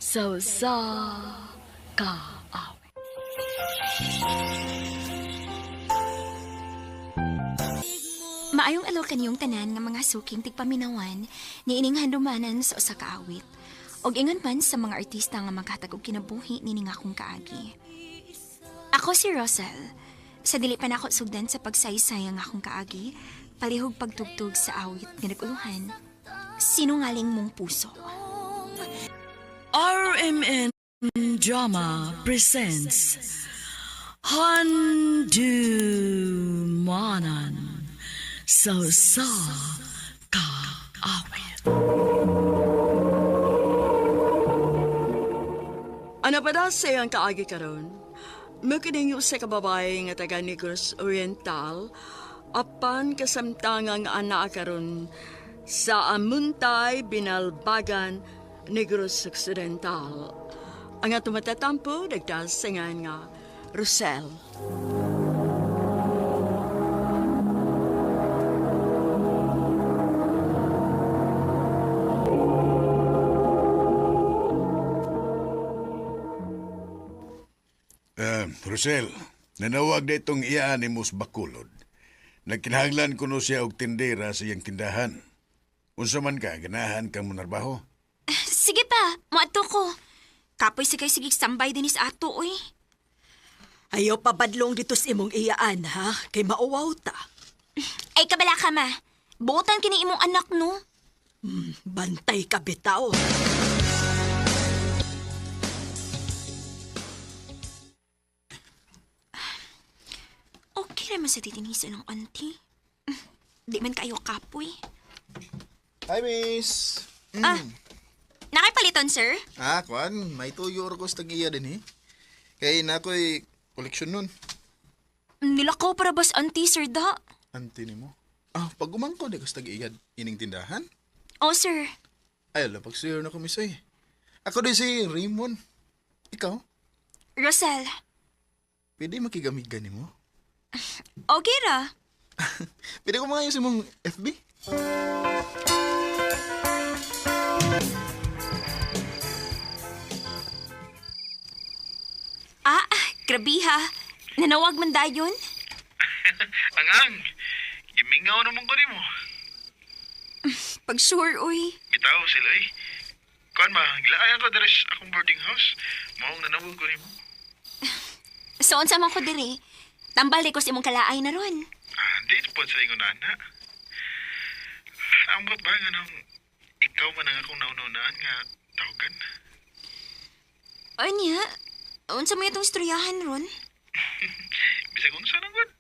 Sa usa ka awit. Maayong alo kaniyong tanan nga mga suking tigpaminawan ni ining handumanan sa usa ka awit. Og ingon man sa mga artista nga maghatag og kinabuhi nining akong kaagi. Ako si Rosel. Sa dili pa nako sugdan sa pagsaysay ang akong kaagi, palihog pagtugtog sa awit nga naguluhan. Sinungaling mong puso. RMN Drama presents Handumanan sa usa ka awit. Ano pa daw sa iyang kaagi karon? Mukining sa kababae nga taga Negros Oriental, apan kasamtangang ana karon sa Amuntay, Binalbagan, Negros Occidental. Ang ato matatampo, nagdasingan nga Rosel. Rosel, nanawag na itong iyaan ni Mus Bacolod. Nagkinahanglan kuno siya og tindera sa iyang tindahan. Unsa man ka, ganahan kang munarbaho? Sige pa, moadto ko. Kapoy sige sige sambay dinis ato oy. Ayaw pabadlong dito sa imong iyaan, ha? Kay mauwaw ta. Ay kabala ka ma. Buotan kini imong anak no. Bantay ka bitaw. Okay naman sa titinisa ng auntie. Di man kayo kapoy. Hi, miss. Ah, nakipaliton, sir? Ah, kwan, may tuyo or ko sa tag-iya din eh. Kay na ako'y koleksyon nun. Nilakaw para bas auntie, sir da. Ante ni mo. Ah, pag umangko di ko sa tag-iya ining tindahan. Oh, sir. Ay, ala, pag sure na ko, miss ay. Ako din si Raymond. Ikaw, Rosel, pwede makigamigan ni mo? okay ra. Pwede ko mga sa mong FB? Ah, grabe ha. Nanawag man dayon. Angang, gimingaw naman ko nimo. Pag sure, uy. Bitaw sila eh. Kuan ba, gilaayan ko diri sa akong boarding house. Maong nanawag ko nimo. So, unsa man ko diri. Tambal di ko sa imong kalaay na ron. Ah, di po sa ingon ana. Ambot ba nga nang ikaw man ang akong naununaan nga tawagan? Anya, unsa mo itong istoryahan ron? Bisag unsa nang gud.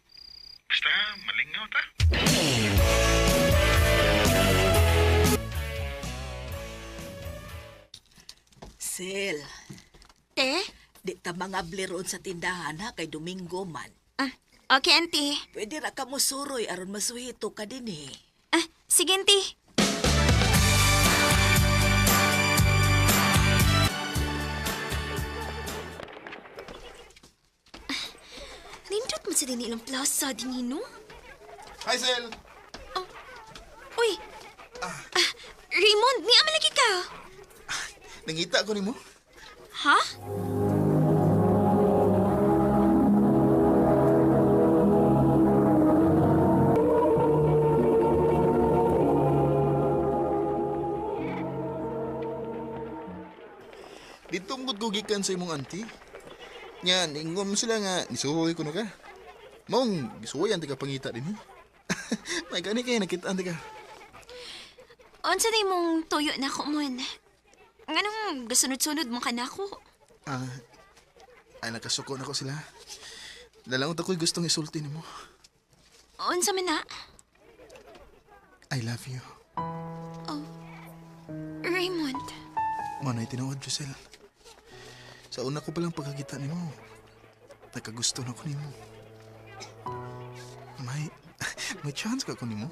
Basta malingaw ta. Sel, Te? di ta mga roon sa tindahan ha kay Domingo man. Ah, okay, auntie. Pwede ra ka mo suroy aron masuhito ka din eh. Ah, sige, auntie. Nindot man sa din ilang plaza din no? Hi, Sel! Uy! Ah, Raymond, ni lagi ka. Nangita ko ni mo. Ha? Dito ang ko gikan sa imong auntie. Nya, ningon sila nga, nisuhoy ko na ka. Maong, gisuhoy ang ka pangita din eh. May gani kaya nakita ka. Unsa na imong tuyo na ako mon? Nganong gasunod-sunod mo ka na ako? Ah, ay nakasuko na ko sila. Lalang ako'y gustong isulti nimo. Unsa man na? I love you. Raymond. Manay tinuod, Giselle. Sa una ko palang pagkakita nimo, nakagusto na ko nimo. May chance ka ko nimo?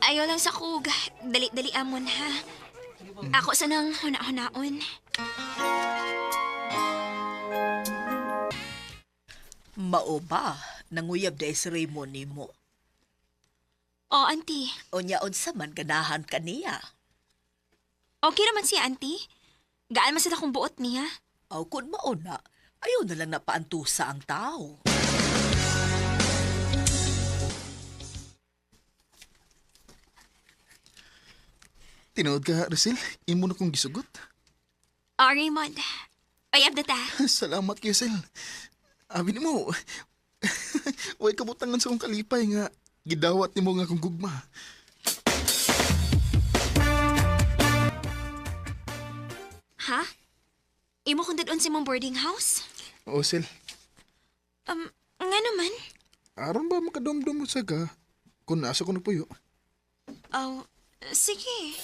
Ayaw lang sa kug. Dali-dali amon ha. Ako sa nang huna-hunaon. Mao ba nanguyab day si Raymond nimo? Oh, auntie. Unya unsa man ganahan kaniya? Okay naman siya, auntie. Gaan man sad akong buot niya. Aw, kun mao na, ayaw na lang napaantusa ang tao. Tinuod ka, Rosel. Imo na kong gisugot. Oh, Raymond. Ay, abdata. Salamat kayo, Sel. Abi nimo, way kabutangan sa akong kalipay nga gidawat nimo nga akong gugma. Ha? Imo kong dadon sa imong boarding house? Oo, Sel. Nga naman. Aron ba makadomdom mo sa ka kung nasa ko nagpuyo? Oh, sige.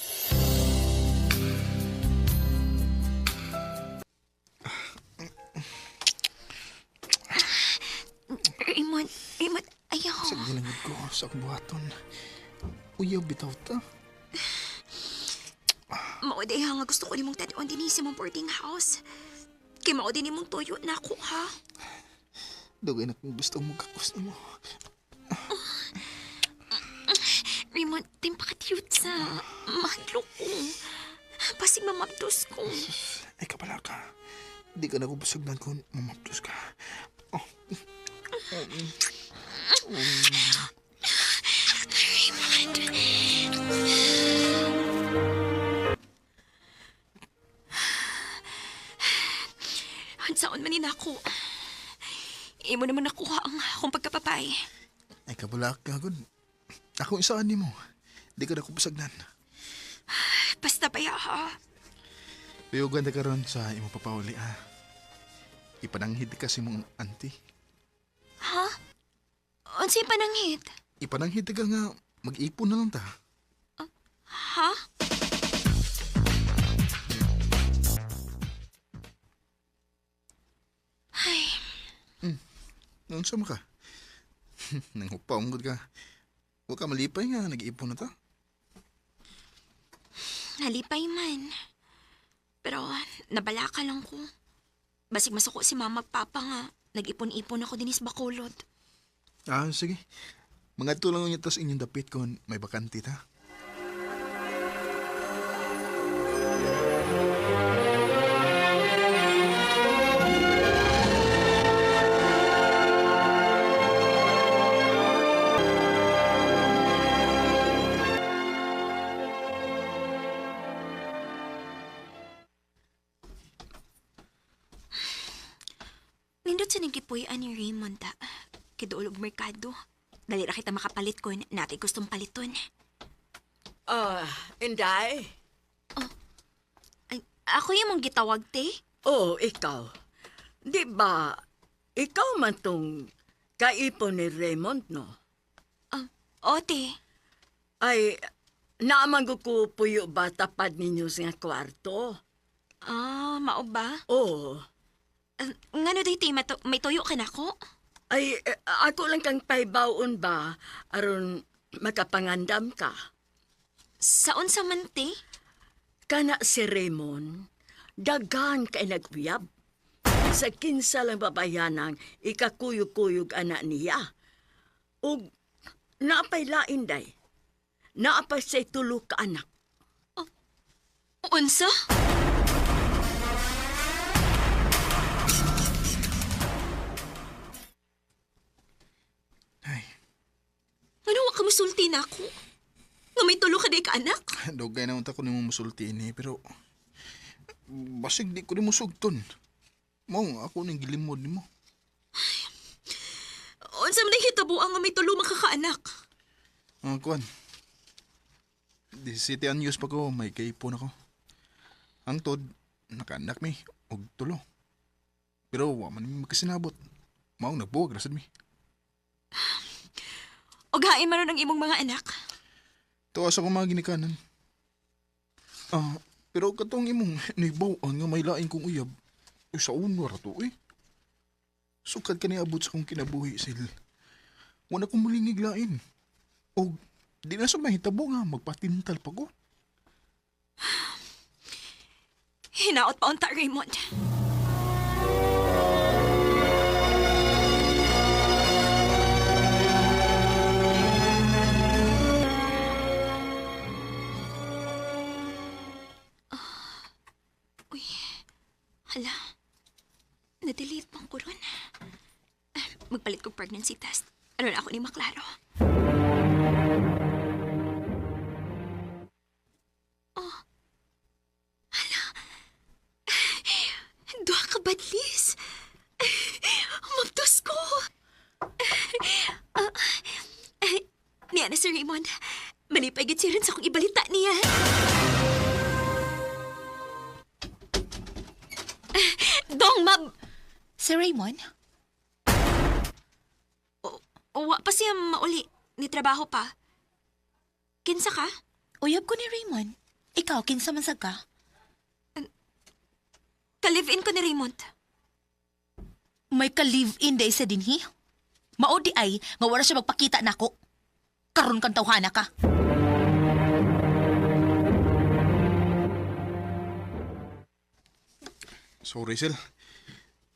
Raymond, Raymond, ayaw. Sa ginangod ko sa akong buhaton. Uyaw bitaw ta. Mao day ha nga gusto ko nimong tadon dinhi sa imong boarding house. Kay mao din nimong tuyo na ako ha. Dugay na kung gusto mo kakos nimo. Raymond, timpaka-cute sa mahadlok ko. Pasig mamabdos ko. Ay kabala ka. Di ka na ko busugnan kung mamapdos ka. Oh. Raymond. Hansaon man ni nako. Imo naman nakuha ang akong pagkapapay. Ay kabala ka gud. Ako isaan nimo. Di ka na ko busugnan. Basta baya ha. Tuyugan ta karon sa imong papauli ha. Ipananghid ka sa imong auntie. Ha? Unsay pananghid? Ipananghid ka nga mag-ipon na lang ta. Ha? Ay, Noon sa ka? Nang hupaw gud ka. Wa ka malipay nga nag-ipon na ta. nalipay man. Pero nabalaka lang ko. Basig masuko si mama at papa nga. Nag-ipon-ipon ako dinis Bacolod. Ah, sige. Mga lang niya tas inyong dapit kung may bakante ta. Nindot sa nagkipuy-an ni Raymond ta. Kiduol og merkado. Dali ra kita makapalit kon natay gustong paliton. Ah, Inday? Ay, ako yung mong gitawag, te. Oo, ikaw. Di ba, ikaw man tong kaipon ni Raymond, no? Ah, o, te. Ay, naamang ko puyo ba tapad ninyo sa nga kwarto? Ah, mao ba? Oo. Ah, ngano day, te, may tuyo ka na ko? Ay, eh, ako lang kang paibawon ba aron makapangandam ka. Sa unsa man, te? Kana si Raymond, daghan kay naguyab. Sa kinsa lang babayanang ikakuyog-kuyog ana niya. Ug naapay lain day. Naapay say tulo ka anak. Unsa? Ay, Ngano wa ka musulti na ako? Nga may tulo ka day ka anak? dugay na unta ko nimo musulti ini pero basig di ko nimo sugton. Mao nga ako ning gilimod nimo. Unsa man hitabo ang nga may tulo makakaanak? Ah, kuan. Di City News pa ko, may kaipon ako. Ang tod, nakaanak mi, og tulo. Pero wa man mi magkasinabot. Mao nagbuwag ra sad mi. Og hain man ang imong mga anak. Tuwa sa akong mga ginikanan. Ah, pero katong imong nibaw-an nga may lain kong uyab, ay sa uno ra to eh. Sukad ka niabot sa kong kinabuhi, Sil. Wala kong mulingig lain. O, di na sa mahitabo nga, magpatintal pa ko. Hinaot pa unta, Raymond. Magpalit kog pregnancy test. Ano na ako ni maklaro. Oh. Hala. Duha ka badlis. Mabdos ko. Niya na si Raymond. Malipay gid siya rin sa akong ibalita niya. Dong, mab... Si Raymond? Wa pa siya mauli. Ni trabaho pa. Kinsa ka? Uyab ko ni Raymond. Ikaw, kinsa man sad ka? Ka-live-in ko ni Raymond. May ka-live-in day sa dinhi? Mao di ay, nga wala siya magpakita nako. Karon kang tawhana ka. Sorry, Sel.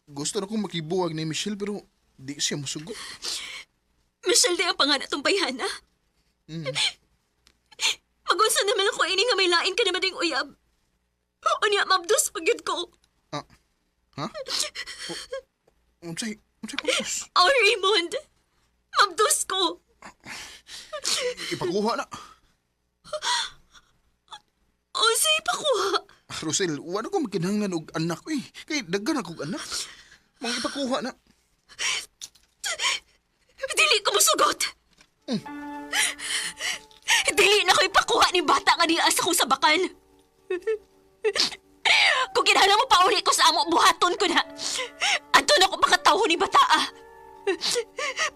Gusto na kong makibuwag ni Michelle pero di siya musugot. Michelle di ang panganak tong bayhana. Magunsa naman ako ini nga may lain ka naman ding uyab. Unya, mabdos pagyud ko. Ah, ha? Unsay, unsay pagkos? Oh, Raymond! Mabdos ko! Ipakuha na. Oh, say pa ko. Rosel, wala ko makinahanglan og anak eh. Kay daghan akong anak. Mang ipakuha na. Dili ko musugot. Dili na ko ipakuha ni bata nga niya sa kong sabakan. Kung kinahanglan mo pauli ko sa amo, buhaton ko na. Adto na ko makatawo ni bata ah.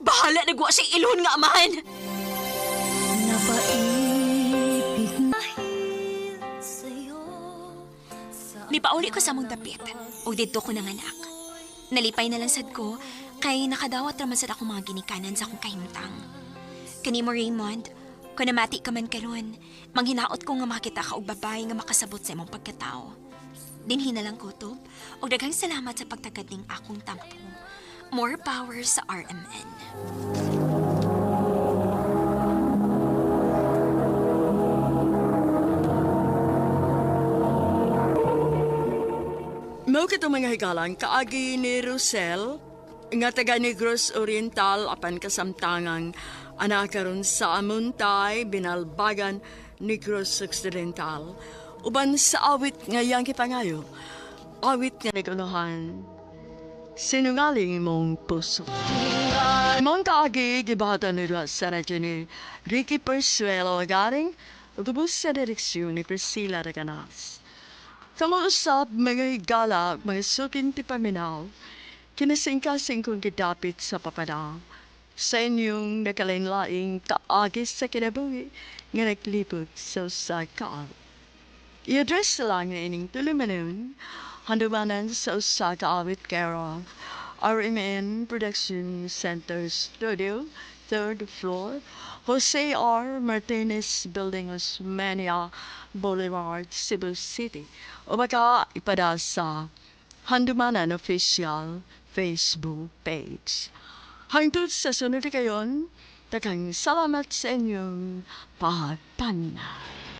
Bahala na guwa siyang ilon nga amahan. Nipauli ko sa among dapit, ug didto ko nanganak. Nalipay na lang sad ko, kay nakadawat raman sad akong mga ginikanan sa akong kahimtang. Kanimo Raymond, kung namati ka man karon, manghinaot ko nga makita ka og babae nga makasabot sa imong pagkatao. Dinhi na lang kutob, ug daghang salamat sa pagtagad ning akong tampo. More power sa RMN. Mao kito mga higalang kaagi ni Rosel nga taga Negros Oriental apan kasamtangang anak karon sa Amuntay, Binalbagan, Negros Occidental. Uban sa awit nga iyang gipangayo, awit nga naguluhan, sinungaling mong puso. Mong kaagi gibata nila sa radyo ni Ricky Persuelo garing lubos sa direksyon ni Priscilla Reganas. Kamuusap mga higala, mga sukin ti paminaw, kinasingkasing kong gidapit sa papadang, sa inyong nakalainlaing kaagis sa kinabuhi nga naglibot sa usa ka awit. I-address lang na ining tulumanon, handumanan sa usa ka awit care of RMN Production Center Studio, 3rd floor, Jose R. Martinez Building, Osmeña Boulevard, Cebu City. O baka ipada sa Handumanan Official Facebook page. Hangtod sa sunod kayon, daghang salamat sa inyong pagpaminaw.